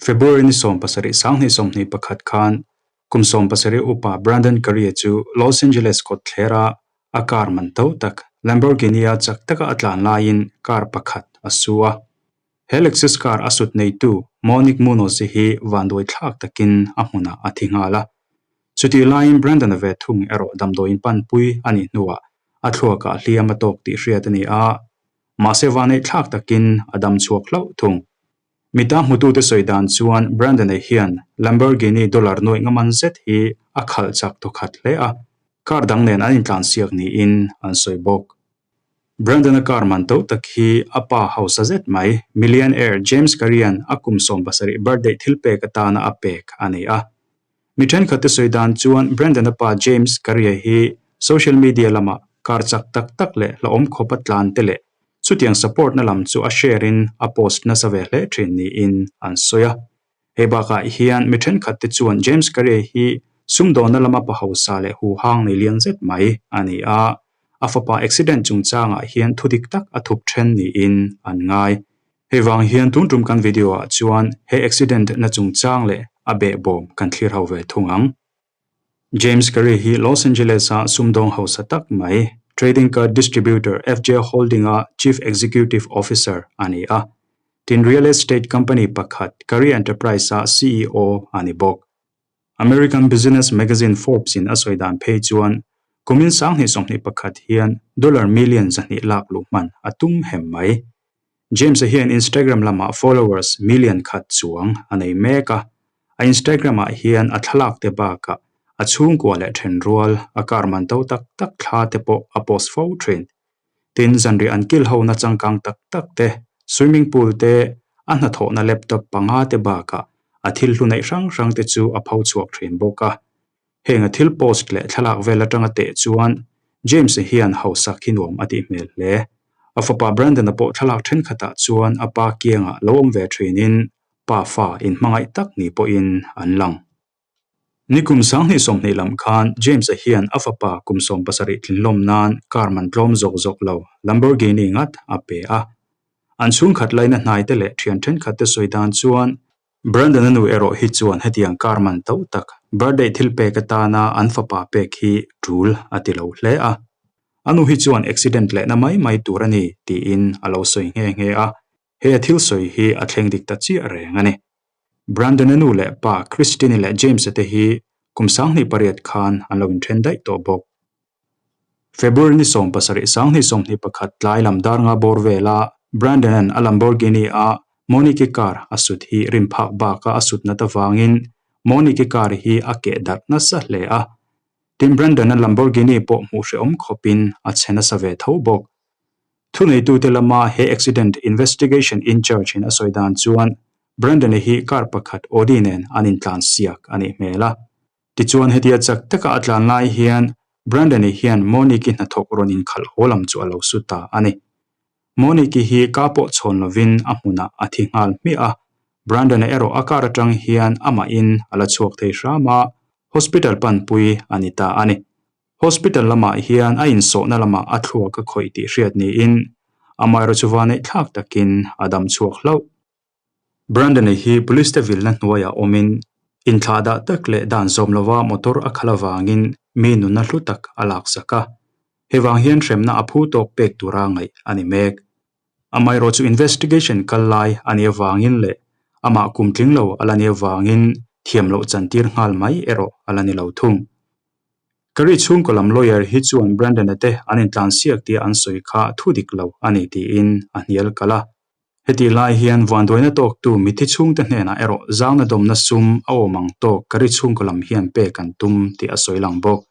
February ni 17 2021 khan kum 17 upa Brandon Curry chu Los Angeles kawtthlera a car man to tak Lamborghini a chak taka a tlan laiin car pakhat a su a. He Lexus car a sut neitu Monique Munoz hi vanduai thlak takin a hmunah a thi nghal a. Chutih laiin Brandon-a ve thung erawh damdawiin panpui a nih hnuah a thluakah hliam a tawk tih hriat a ni a, mahse vanneih thlak takin a dam chhuak hlauh thung. Mita hmutute sawi dan chuan Brandon-a hian Lamborghini dollar nuaih ngaman zet hi a khalh chak thawkhat hle a, car dang nen an intlansiak niin an sawi bawk. Brandon-a car man to tak hi a pa hausa zet mai, millionaire James Carey-a'n a kum 70 birthday thil pek atana a pek a ni a. Mi thenkhatte sawi dan chuan Brandon-a pa James Carey-a hi social media lama car chak tak tak leh hlauhawm khawpa tlan te leh chutiang support na lam chu a share in a post nasa ve hle thin niin an sawi a. Hei bakah hian mi thenkhatte chuan James Carey hi sumdawnna lama pa hausa leh huhang nei lian zet mai a ni a, a fapa accident chungchangah hian thu dik tak a thup then niin an ngai. Hei vang hian tun tum kan video ah chuan he accident na chungchang leh a behbawm kan thlir ho ve thung ang. James Carey hi Los Angeles-a sumdawng hausa tak mai, trading card distributor FJ Holding-a Chief Executive Officer a ni a. Tin real estate company pakhat Curry Enterprise-a CEO a ni bawk. American business magazine Forbes-in a sawi dan phei chuan kumin 2021 hian dollar million 200 lak luh hman a tum hem mai. James-a hian Instagram lamah followers million khat chuang a nei mek a, a Instagram-ah hian a thlalak te bakah a chhungkua leh thenrual a car man to tak tak thla te pawh a post fo thin. Tin, zanriah an kil ho na changkang tak tak te, swimming pool te, a hnathawhna laptop panga te bakah a thil hlu neih hrang hrang te chu a pho chhuak thin bawk a. Heng a thil post leh thlalak vel atanga teh chuan James-a hian hausak hi nuam a tih hmel hle. A fapa Brandon-a pawh thlalak thenkhatah chuan a pa kiangah lo awm ve thinin pa fa inhmangaih tak ni pawhin an lang. Ni kum 2020 lam khan James-a hian a fapa kum 17 tlinlawm nan car man tlawm zawk zawk lo Lamborghini ngat a pe a. An chhungkhat laina hnai te leh thian thenkhat te sawi dan chuan Brandon-a nu erawh hi chuan hetiang car man to tak birthday thil pek atana an fapa pek hi tul a ti lo hle a. A nu hi chuan accident lehna mai mai tur a ni tiin a lo sawi nghe nghe a. He a thil sawi hi a thleng dik ta chiah reng a ni. Brandon-a nu leh pa Christine leh James-a te hi kum 2008 khan an lo inthen daih tawh bawk. February ni 17 2021 tlai lam dar nga bawr vela Brandon-a'n a Lamborghini a Monique-i car a sut hi rim phak baka a sut nat avangin Monique-i car hi a keh darh nasa hle a. Tin Brandon-a Lamborghini pawh hmuh hrehawm khawpin a chhe nasa ve tho bawk. Thuneitute lama he accident investigation in charge in a sawi dan chuan Brandon-a hi car pakhat Audi nen an intlan siak a nih hmel a. Tichuan hetia chak taka a tlan lai hian Brandon-i hian Monique-i hnathawk rawn inkhalh haw lam chu a lo su ta a ni. Monique-i hi ka pawh chhawn lovin a hmunah a thi nghal hmiah a, Brandon-a erawh a car atang hian amahin a la chhuak thei hram a, hospital panpui a ni ta a ni. Hospital lamah hian a insawhna lamah a thluak a khawih tih hriat niin amaherawhchu vaneih thlak takin a dam chhuak hlauh. Brandon-a hi police te vilna hnuaiah awmin inthlah dah tak leh dan zawm lova motor a khalh avangin mi nunna hlu tak a laksak a. Hei vang hian hremna a phu tawk pek tura ngaih a ni mek. Amaherawhchu investigation kal lai a nih avangin leh amah kum tling lo a la nih avangin thiam loh chantir nghal mai erawh a la ni lo thung. Curry chhungkaw lam lawyer hi chuan Brandon-a te an intlansiak tia an sawi kha thu dik lo a ni tiin a hnial kalh a. Hetih lai hian vanduaina tawktu mithi chhungte hnenah erawh zangna dawmna sum a awm ang tawk Curry chhungkaw lam hian pek an tum tih a sawi lang bawk.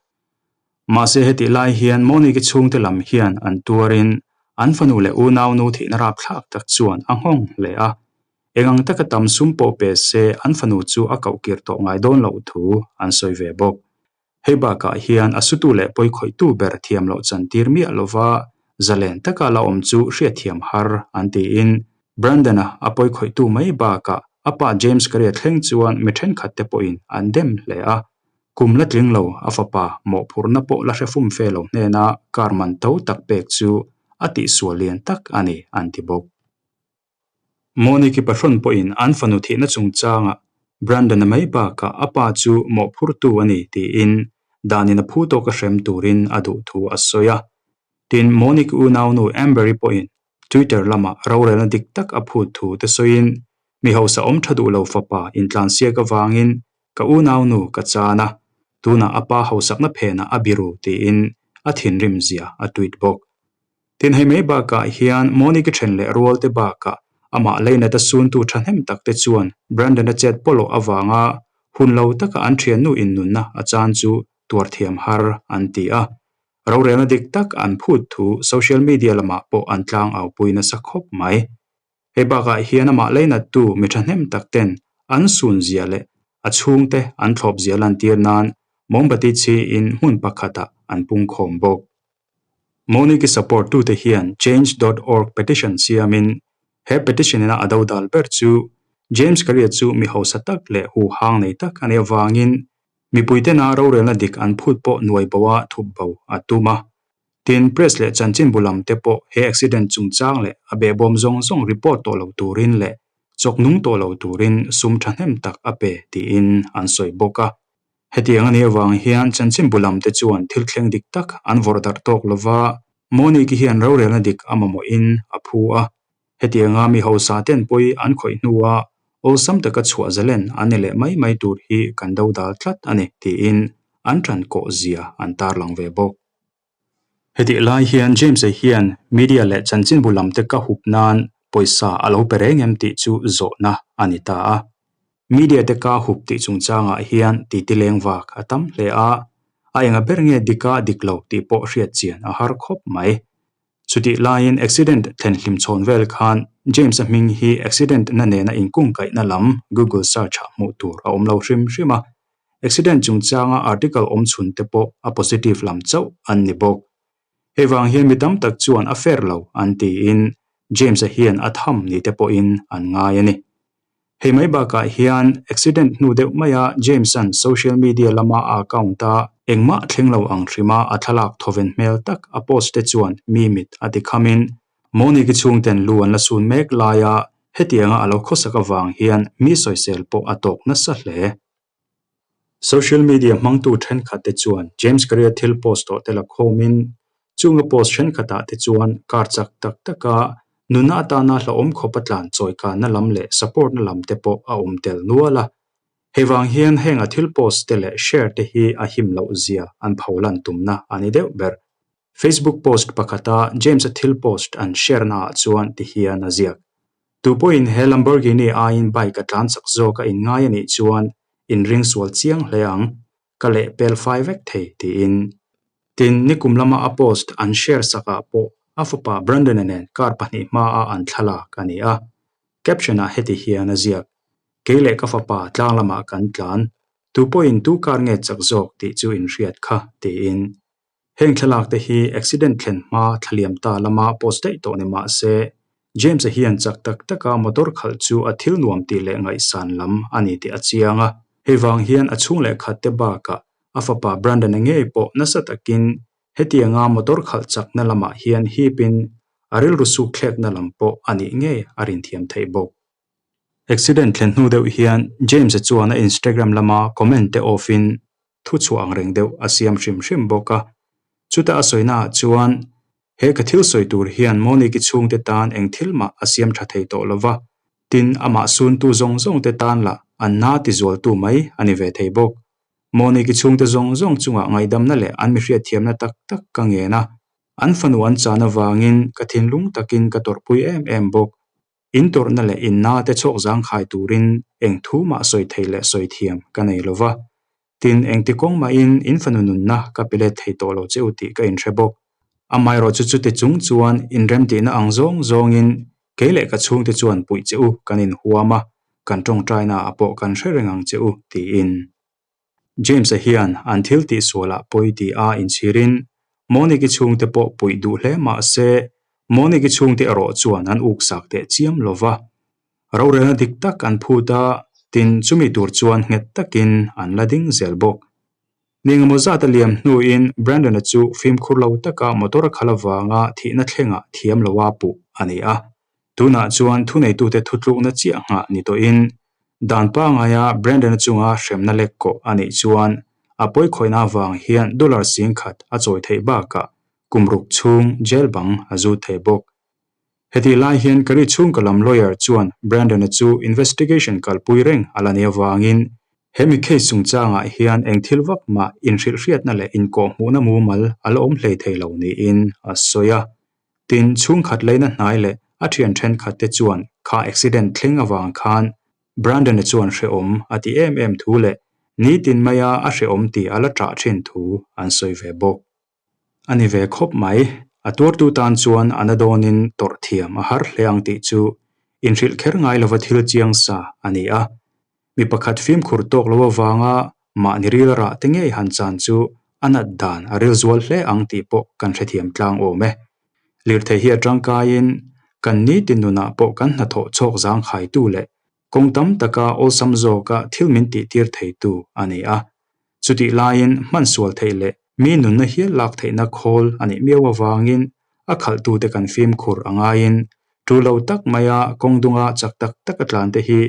Mahse hetih lai hian Monique-i chhungte lam hian an tuarin an fanu leh unaunu thihna rapthlak tak chuan a nghawng hle a. Eng ang taka tam sum pawh pe se an fanu chu a koh kir tawh ngai dawn loh thu an sawi ve bawk. Hei bakah hian a sutu leh pawikhawihtu ber thiam loh chantir miah lova zalen taka la awm chu hriatthiam har an tiin Brandon-a a pawikhawihtu mai bakah a pa James Curry-a thleng chuan mi thenkhat te pawhin an dem hle a. Kum la tling lo a fapa mawhphurhna pawh la hre fum fe lo hnena car man to tak pek chu a tihsual lian tak a ni an ti bawk. Monique-i pahrawn pawhin an fanu thihna chungchangah Brandon-a mai bakah a pa chu mawhphurtu a ni tiin danin a phu tawka hrem turin a duh thu a sawi a. Tin, Monique unaunu Amber-i pawhin Twitter lamah rorelna dik tak a phut thu te sawiin, Mi hausa awm tha duh lo fapa intlansiak avangin ka unaunu ka chan a, tunah a pa hausakna phenah a biru tiin a thinrim zia a tweet bawk. Tin, hei mai bakah hian Monique then leh rualte bakah amah leinata suntu thahnem takte chuan Brandon-a chet pawlawh avanga hun lo taka an thiannu innunna a chan chu tuar thiam har an ti a. Rorelna dik tak an phut thu social media lamah pawh an tlang aupui nasa khawp mai. Hei bakah hian amah leinattu mi thahnem takten an sun zia leh a chhungte an thlawp zia lantir nan mombati chhiin hmun pakhatah an pungkhawm bawk. Monique support tute hian Change dot org petition siamin he petition ina a dodal ber chu James Carrier chu mi hausa tak leh huhang nei tak a nih avangin mipuitena rorelna dik an phut pawh nuai bo a thup bo a tum a. Tin, press leh chanchinbu lam te pawh he accident chungchang leh a behbawm zawng zawng report tawh lo turin leh chawk nung tawh lo turin sum thahnem tak a pe tiin an sawi bawk a. Hetiang a nih avang hian chanchinbu lam te chuan thil thleng dik tak an vawrh darh tawk lova, Monique hian rorelna dik a mamawhin a phu a. Hetianga mi hausa ten pawi an khawih hnua awlsam taka chhuah zalen an ni leh mai mai tur hi kan do dal tlat a ni tiin an tan kawh zia an tarlang ve bawk. Hetih lai hian James-a hian media leh chanchinbu lam te ka hup nan pawisa a lo pe reng em tih chu zawhna a ni ta a. Media te ka hup tih chungchangah hian titi leng vak a tam hle a, a enga ber nge dika dik lo tih pawh hriat chian a har khawp mai. Chutih laiin accident thlen hlim chhawn vel khan James-a hming hi accident na nena inkungkaihna lam Google search-ah hmuh tur a awm lo hrim hrim a. Accident chungchanga article awm chhun te pawh a positive lam chauh an ni bawk. Hei vang hian mi tam tak chuan a fair lo an tiin James-a hian a tham ni te pawhin an ngai a ni. Hei mai bakah hian accident hnu deuh maia James-a'n social media lama a account-a engmah thleng lo ang hrima a thlalak thawven hmel tak a post te chuan mi mit a ti khamin Monique-i chhungten lu an la sun mek laia hetianga a lo khawsak avang hian mi sawisel pawh a tawk nasa hle. Social media hmangtu thenkhat te chuan James Carrier thil post tawh te la khawmin chunga post thenkhatah te chuan kar chak tak taka nuna atana hlauhawm khawpa tlan chawikanna lam leh support na lam te pawh a awm tel nual a. Hei vang hian heng a thil post te leh share te hi a him loh zia an pholan tumna a ni deuh ber. Facebook post pakhata James-a thil post an share naah chuan ti hian a ziak. Tu pawhin he Lamborghini aiin bike a tlan chak zawk a inngai a nih chuan inring sual chiang hle ang, ka leh pel fai vek thei tiin. Tin, nikum lama a post an share sakah pawh a fapa Brandon-a nen kar pahnih hmaa an thlalak a ni a. Caption-ah heti hian a ziak, Kei leh ka fapa tlang lamah kan tlan, tu pawhin tu kar nge chak zawk tih chu inhriat kha tiin. Heng thlalak te hi accident thlen hma thlaliam ta lama post daih tawh ni mah se, James-a hian chak tak taka motor khalh chu a thil nuam tih leh ngaihsan lam a ni tih a chiang a. Hei vang hian a chhung leh khat te bakah a fapa Brandon-a ngei pawh nasa takin hetianga motor khalh chakna lamah hian hipin a rilru suk thlekna lam pawh a nih ngei a rinthiam theih bawk. Accident thlen hnu deuh hian James-a chuan a Instagram lama comment te off-in thu chhuah ang reng deuh a siam hrim hrim bawk a. Chuta a sawinaah chuan, He ka thil sawi tur hian Monique-i chhungte tan eng thil mah a siam tha thei tawh lo va, tin, amah suntu zawng zawngte tan lah an na tizualtu mai a ni ve thei bawk. Monique-i chhungte zawng zawng chungah ngaihdamna leh an mi hriatthiamna tak tak ka ngen a, an fanu an chan avangin ka thinlung takin ka tawrhpui em em bawk. In tawrhna leh in na te chhawk zangkhai turin eng thu mah sawi thei leh sawi thiam ka nei lo va. Tin, engti kawng mahin in fanu nunna ka pe let thei tawh lo che u tih ka inhre bawk. Amaherawh chu chuti chung chuan inremtihna ang zawng zawngin kei leh ka chhungte chuan puih che u kan inhuam a, kan tawngtainaah pawh kan hre reng ang che u, tiin. James-a hian an thil tihsualah pawi ti a inchhirin Monique-i chhungte pawh puih duh hle mah se, Monique-i chhungte erawh chuan an uksak teh chiam lo va. Rorelna dik tak an phut a, tin chumi tur chuan nghet takin an la ding zel bawk. Ni engemaw zat a liam hnuin Brandon-a chu fimkhur lo taka motor a khalh avanga thihna thlengah thiam loa puh a ni a. Tunah chuan thuneitute thutlukna chiah nghah ni tawhin dan pangaia Brandon-a chunga hremna lek kawh a nih chuan a pawikhawihna avang hian dollar 10,000 a chawi theih bakah kum ruk chhung jail bang a zut thei bawk. Hetih lai hian Curry chhungkaw lam lawyer chuan Brandon-a chu investigation kalpui reng a la nih avangin he mi case chungchangah hian eng thil vak mah inhrilhhriatna leh inkawhhmuhna mumal a la awm hlei thei lo niin a sawi a. Tin, chhungkhat leina hnai leh a thian thenkhat te chuan kha accident thleng avang khan Brandon-a chuan hrehawm a ti em em thu leh nitin maia a hrehawm tih a la ṭah ṭhin thu an sawi ve bawk. A ni ve khawp mai, a tuartu tan chuan a na dawnin tawrh thiam a har hle ang tih chu inhrilh kher ngai lova thil chiang sa a ni a. Mi pakhat fimkhur tawk lo avanga mahni ril rah te ngei han chan chu a nat dan a ril zual hle ang tih pawh kan hrethiam tlang awm e. Lirthei hi a tangkaiin kan nitin nunah pawh kan hnathawh chhawk zangkhaitu leh kawng tam taka awlsam zawka thil min tihtir theitu a ni a. Chutih laiin hman sual theih leh mi nunna hial lak theihna khawl a nih miau avangin a khalhtute kan fimkhur a ngaiin tu lo tak maia kawng dunga chak tak taka tlan te hi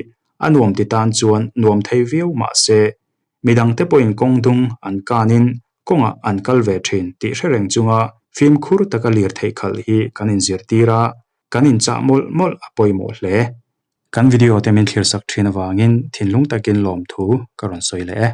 a nuam ti tan chuan nuam thei viau mah se midangte pawhin kawng dung an kanin kawngah an kal ve thin tih hre reng chunga fimkhur taka lir theih khalh hi kan inzirtir a, kan inchah mawlh mawlh a pawimawh hle. Kan video te min thlirsak thin avangin thinlung takin lawmthu ka rawn sawi leh e.